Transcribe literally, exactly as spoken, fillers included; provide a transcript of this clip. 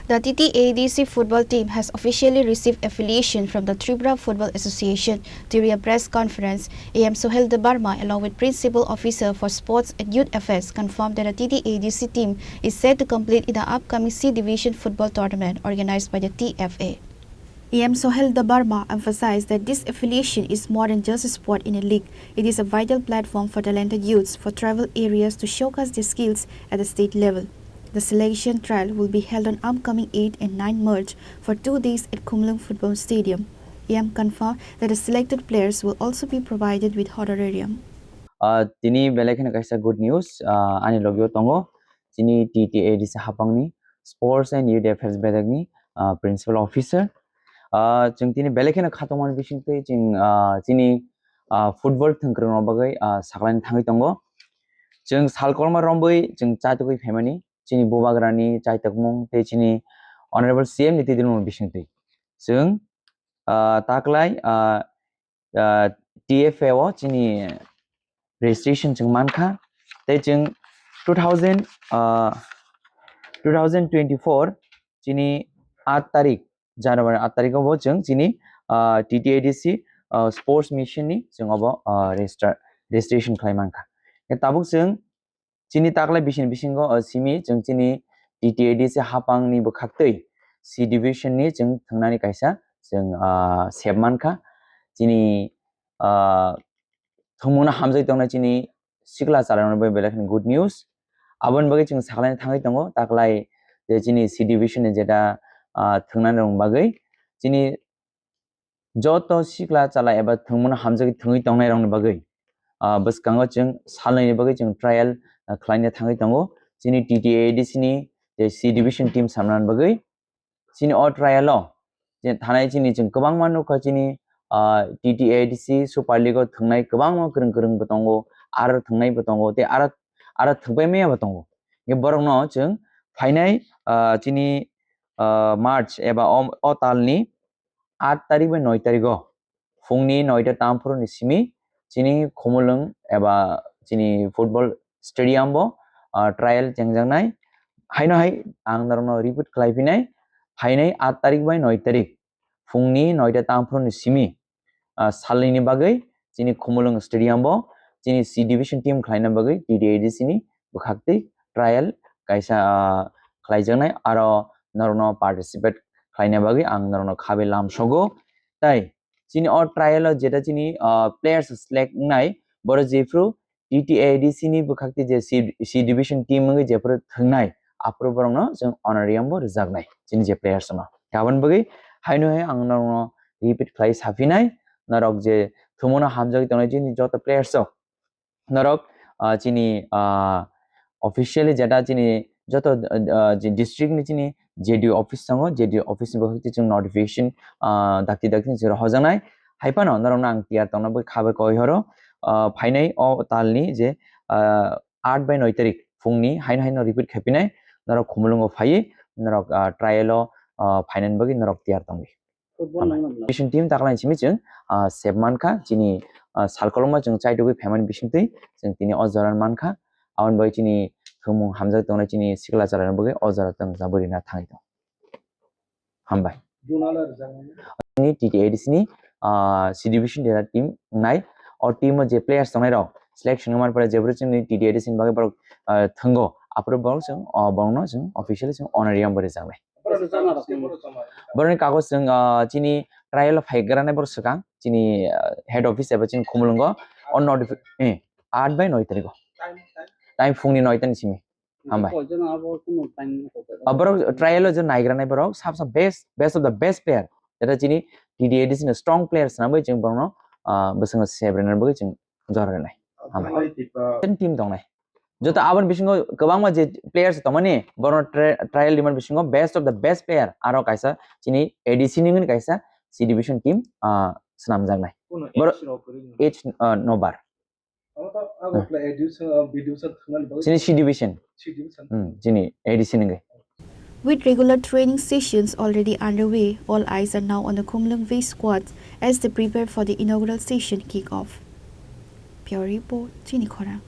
The T T A D C football team has officially received affiliation from the Tripura Football Association. During a press conference, A M Sohel Debbarma, along with Principal Officer for Sports and Youth Affairs, confirmed that the T T A D C team is set to compete in the upcoming C Division football tournament organized by the T F A. A M Sohel Debbarma emphasized that this affiliation is more than just a sport in a league. It is a vital platform for talented youths for tribal areas to showcase their skills at the state level. The selection trial will be held on upcoming eighth and ninth March for two days at Khumulwng Football Stadium. A M confirmed that the selected players will also be provided with honorarium. Ah, tini belai kheno kaisa good news, ah, ani logio tongo. Chini T T A D C hapangni Sports and Youth Affairs bedekni, ah, Principal Officer. Ah, chwng tini belai kheno khatungmani bisingtwi chwng, ah, chini, ah, football thwngkwrwngno bagwi, ah, saklaini thangwi tongo. Chwng sal kolma rombwi chwng chaitugwi phaimani, chini bubagrani chaitokmung tei chini Honorable C M ni twi dirmung bisingtwi. Chwng, ah, taklai, ah, ah, T F A o chini registration chwng mankha. Tei chwng two thousand, ah, two thousand twenty-four chini aat tarik, January aat tarik o bo chwng chini, ah, T T A D C, ah, sports mission ni chwng obo, ah, register, registration khlai mankha. Tabuk chwng chini taklai bisini bisingo, o simi chwng chini T T A D C hapangni bwkhaktwi C division ni chwng thwngnani kaisa chwng, ah, sep mankha. Chini, ah, thwngmungno hamjagwi tongnai chini sikla chalairokno bai belai kheno good news. Aboni bagwi chwng saklaina thangwi tongo, taklai je chini C division ni jeta, ah, thwngnani rokni bagwi chini joto sikla chala eba thwngmungno hamjagwi thwngwi tongnairokni bagwi, ah, bwskango chwng salnwini bagwi chwng trial, ah, khlaina thangwi tongo. Chini T T A D C ni je C division team samnani bagwi chini o trial o je thanai chini chwng kwbangma nukha chini, ah, T T A D C Super League o thwngnai kwbangma kwrwng kwrwng bo tongo, aro thwngnai bo tongo, tei aro, aro thwngpai maya bo tongo. Borokno chwng phainai, ah, chini, ah, March eba o, o talni aat tarik bai noi tarik o phungni noita tamphuru ni simi chini Khumulwng eba chini football stadium bo, ah, trial chengjaknai. Haino hai ang norokno repeat khlai phinai, phainai aat tarik bai noi tarik phungni noita tamphuru ni simi, ah, salnwini bagwi chini Khumulwng stadium bo chini C division team khlaina bagwi T T A D C ni bwkhaktwi trial kaisa, ah, khlaijaknai, aro norokno participate khlaina bagwi ang norokno khabai lamsogo. Tai chini o trial o jeta chini, ah, players select wngnai, borok jephru T T A D C ni bwkhaktwi je C, C division team wngwi jephru thwngnai, aphuru borokno chwng honorarium bo rwjaknai chini je players no. Aboni bagwi haino hai ang norokno repeat khlai saphinai, norok je thwngmungno hamjagwi tongnai chini joto players rok, norok, ah, chini, ah, officially jeta chini joto, ah, je district ni chini J D O office tongo, J D O office ni bwkhak twi chwng notification, ah, dakti dakti ni chwng hojaknai. Hai phano norokno ang tiyar tongna bagwi kha bai koi horo, ah, phainai o talni je, ah, aat bai noi tarik phungni haino haino repeat khaipinai, norok Khumulwngo phaiwi norok, ah, trial o, ah, phainani bagwi norok tiyar tongdi. Football Hambai. Nangma bwla. Bising team taklai simi chwng, ah, sep mankha, chini, ah, salkolokma chwng chaitugwi phaimani bisingtwi chwng tini o jora mankha. Aboni bagwi chini thwngmung hamjak tongnai chini sikla chwlairokni bagwi o jora chwng jabwi rina thangwi tongo. Hambai. Juna la rwjakmani. Ni T T A D C ni, ah, C division dera team wngnai. O team o je players tongnai rok selection wngmani pore jeboro chwngni T T A D C ni bagwi borok, ah, thwngo. Aphuru borok chwng, ah, borokno chwng officially chwng honorarium bo rwjaknai. Borok ni jana rok. Borokni kagoj chwng, ah, chini trial o phai granai borok swkang, chini, ah, head office eba chini Khumulwngo, o notifi-, eh, aat bai noi tarikh o. Time, time. Time phungni noi ta ni simi. Hambai. Koi jana abo kuno time hote. Ah, borok trial o je naigranai borok, sab sab best, best of the best player. Jeta chini T T A D C ni strong player swnamwi chwng borokno, ah, bwskango sebrenani bagwi chwng jora rwnai. Hambai. Hambai. Ten team tongnai. Joto aboni bisingo kwbangma je players tongmani, borokno tri-, trial rimani bisingo best of the best player aro kaisa chini A D C ni wngwi kaisa C division team, ah, swnamjaknai. Kuno Boro-, age rok kwrwi no? Age, ah, no bar. Abo to abo Hmm. Play A D C, ah, B D C thwngnani bagwi Chini C division. C division. Hmm, chini A D C ni wngwi. With regular training sessions already underway, all eyes are now on the Khumulwng V squad as they prepare for the inaugural session kick-off. Bureau Report, Chini Khorang.